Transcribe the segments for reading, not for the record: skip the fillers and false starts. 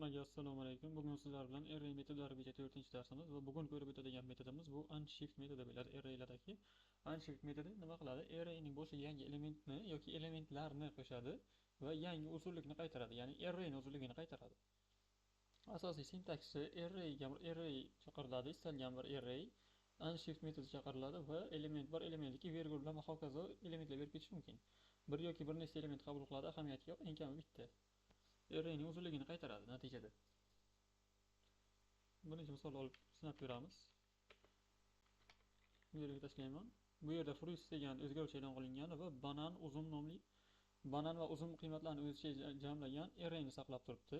Hammaga assalomu alaykum. Bugun sizlar bilan array metodlari bo'yicha 4-darsimiz va bugun ko'rib o'tadigan metodimiz bu unshift metodi bo'ladi. Arraylardagi unshift metodi nima qiladi? Arrayning boshiga yangi elementni yoki elementlarni qo'shadi va yangi uzunlikni qaytaradi, ya'ni arrayning uzunligini qaytaradi. Asosiy sintaksi arrayga bir array chaqiriladi, istalgan bir array unshift metodi chaqiriladi va element 1, element 2 vergul bilan va hokazo elementlar berib ketish mumkin. Bir yoki bir nechta element qabul qiladi, ahamiyati yo'q, eng kami bitta. Arrayning uzunligini qaytaradi natijada. Birinchi misol olib sinab ko'ramiz. Bu yerga tashlayman. Bu yerda fruits degan o'zgaruvchi e'lon qilingan va banan, uzum nomli banan va uzum qiymatlarini o'z ichiga jamlagan arrayni saqlab turibdi.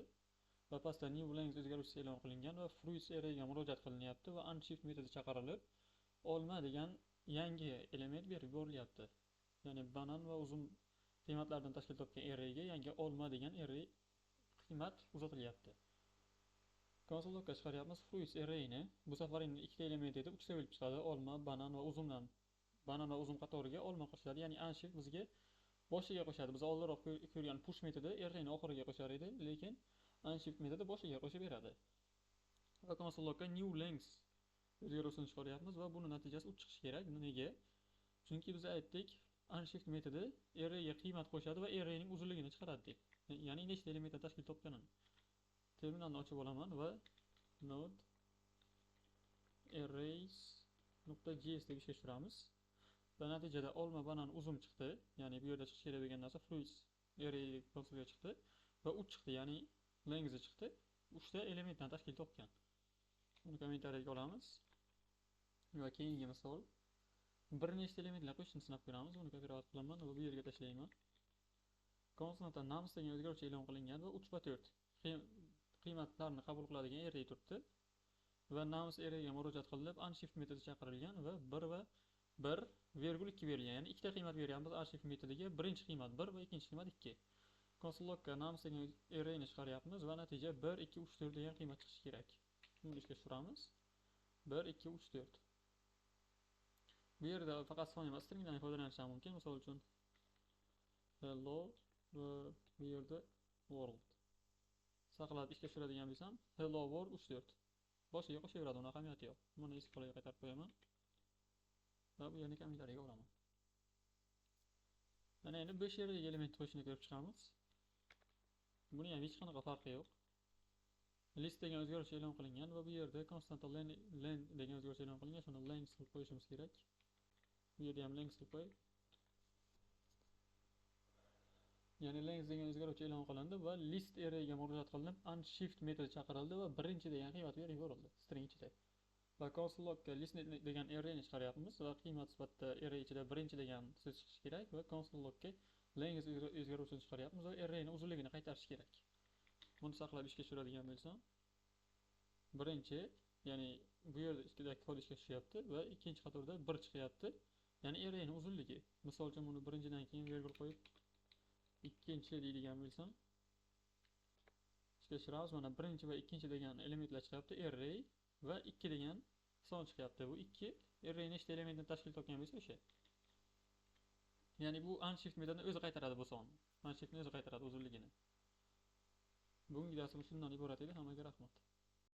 Va pastda new length o'zgaruvchisi e'lon qilingan va fruits arrayga murojaat qilinyapti va unshift metodi chaqirilib, olma degan yangi element berib yuborilyapti. Ya'ni banan va uzum qiymatlaridan tashkil topgan arrayga yangi olma degan array qiymat uzatilyapti. Console logga chiqaryapmiz fruits arrayni. Bu safar endi ikkita element edi, uchta bo'lib chiqadi. Olma, banan va uzumdan. Banan va uzum qatoriga olma qo'shiladi. Ya'ni unshift bizga boshiga qo'shadi. Biz oldinroq ko'rgan push metodi arrayni oxiriga qo'shar edi, lekin unshift metodi boshiga qo'shib beradi. Va console logga new length o'zgaruvchisini chiqaryapmiz va buni natijasi 3 chiqishi kerak. Nega? Chunki biz aytdik, unshift metodi arrayga qiymat qo'shadi va arrayning uzunligini chiqaradi deb. Ya'ni nechta elementdan tashkil topganini. Terminalni ochib olaman va node arrays.js deb ishga tushiramiz. Va natijada olma, banan, uzum chiqdi. Ya'ni bu yerda chiqishi kerak bo'lgan narsa fruits array konsolga chiqdi va 3 chiqdi, ya'ni length chiqdi. 3 ta elementdan tashkil topgan. Buni kommentariyaga olamiz. Va keyingi misol bir nechta elementlar qo'shishni sinab ko'ramiz. Buni kopirovat qilaman va bu yerga tashlayman. Konstanta nums degan o'zgaruvchi e'lon qilingan va 3 va 4 qiymatlarni qabul qiladigan array turibdi. Va nums arrayga murojaat qilinib, unshift metodi chaqirilgan va 1 va 1,2 berilgan. Ya'ni ikkita qiymat beryapmiz unshift metodiga. Birinchi qiymat 1 va ikkinchi qiymat 2. Console logga nums degan arrayni chiqaryapmiz va natija 1, 2, 3, 4 degan qiymat chiqishi kerak. Buni ishga tushiramiz. 1, 2, 3, 4. Bu yerda faqat son emas, stringdan foydalanish ham mumkin. Misol uchun hello va bu yerda world. Saqlab ishga tushiradigan bo'lsam, hello world 3, 4. Boshiga qo'shaveradi, uni ahamiyati yo'q. Buni eski holiga qaytarib qo'yaman. Va bu yerni kommentariyaga olaman. Mana endi 5 yerdagi element qo'shishni ko'rib chiqamiz. Buni ham hech qanaqa farqi yo'q. List degan o'zgaruvchi e'lon qilingan va bu yerda constanta len degan o'zgaruvchi e'lon qilingan. Shuni length qilib qo'yishimiz kerak. Bu yerda ham length qilib qo'y. Ya'ni length degan o'zgaruvchi e'lon qilindi va list arrayga murojaat qilinib, unshift metodi chaqirildi va birinchi degan qiymat berib yuborildi string ichida. Va console logga list degan arrayni chiqaryapmiz va qiymat sifatida array ichida birinchi degan so'z chiqishi kerak va console logga length o'zgaruvchisini chiqaryapmiz va arrayning uzunligini qaytarish kerak. Buni saqlab ishga tushiradigan bo'lsam, birinchi, ya'ni bu yerda ikkidagi kod ishga tushyapti va ikkinchi qatorda 1 chiqyapti. Ya'ni arrayning uzunligi. Misol uchun buni birinchidan keyin vergul qo'yib ikkinchi deydigan bo'lsam, ishga tushiramiz. Mana birinchi va ikkinchi degan elementlar chiqyapti, array va 2 degan son chiqyapti. Bu 2 array nechta elementdan tashkil topgan bo'lsa o'sha. Ya'ni bu unshift metodini o'zi qaytaradi bu sonni. Unshiftni o'zi qaytaradi uzunligini. Bugungi darsimiz shundan iborat edi. Hammaga rahmat.